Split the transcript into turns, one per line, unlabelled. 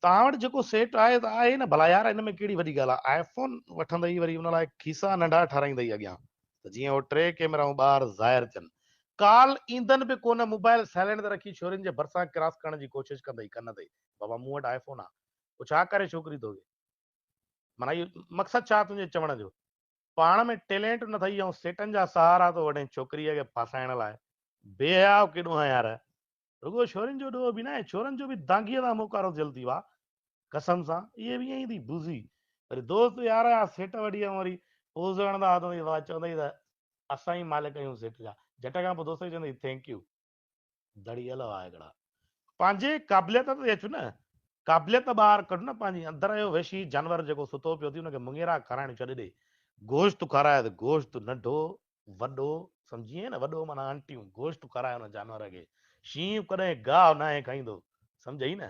توهان وٽ جيڪو سيٽ آهي ته آهي نه ڀلا يار ان ۾ ڪهڙي وڏي ڳالهه آهي آئي فون وٺندئي وري ان لاء کيسا ننڍا ٺاراهيندئي اڳيان ته جيئن اهي ٽي ڪيمرائون ٻاهر ظاهر ٿين ڪال ايندن به ڪونه موبائل سائلينٽ تي رکي ڇورين جي ڀرسان ڪراس ڪرڻ جي ڪوشش ڪندئي ڪن تي بابا مون وٽ آئي فون آهي پوء ڇا ڪري ڇوڪري توکي معنيٰ اهو مقصد ڇا تنهنجي چوڻ جو پاڻ ۾ ٽيلينٽ نه ٿئي ۽ سيٽن جا سهارا ٿو وٺين ڇوڪريء کي ڦاسائڻ لاء بي حياء ڪيڏو آهين يار رڳو ڇورين جو ڏوهه به ناهي، ڇورن جو به دانگيء تان موڪارو ٿيل ٿي وا قسم سان اهي به ائين ئي ٿي بوزي وري دوست يار جا سيٽ وٺي ۽ وري پوز هڻندا وتندئي ته چوندئي ته اسان ئي مالڪ آهيون سيٽ جا جهٽ کان پوء دوست کي چوندئي thank you دڙيل هئا هڪڙا. پنهنجي قابليت تي اچ نه قابليت ٻاهر ڪڍ نه پنهنجي اندر جو وحشي جانور جيڪو ستو پيو ٿي ان کي مڱيرا کارائڻ ڇڏي ڏي گوشت کاراء ته گوشت ننڍو وڏو سمجهين نه وڏو معنيٰ آنٽيون گوشت کارائي ان جانور کي شينهن ڪڏهن گاهه ناهي کائيندو سمجهئي نه.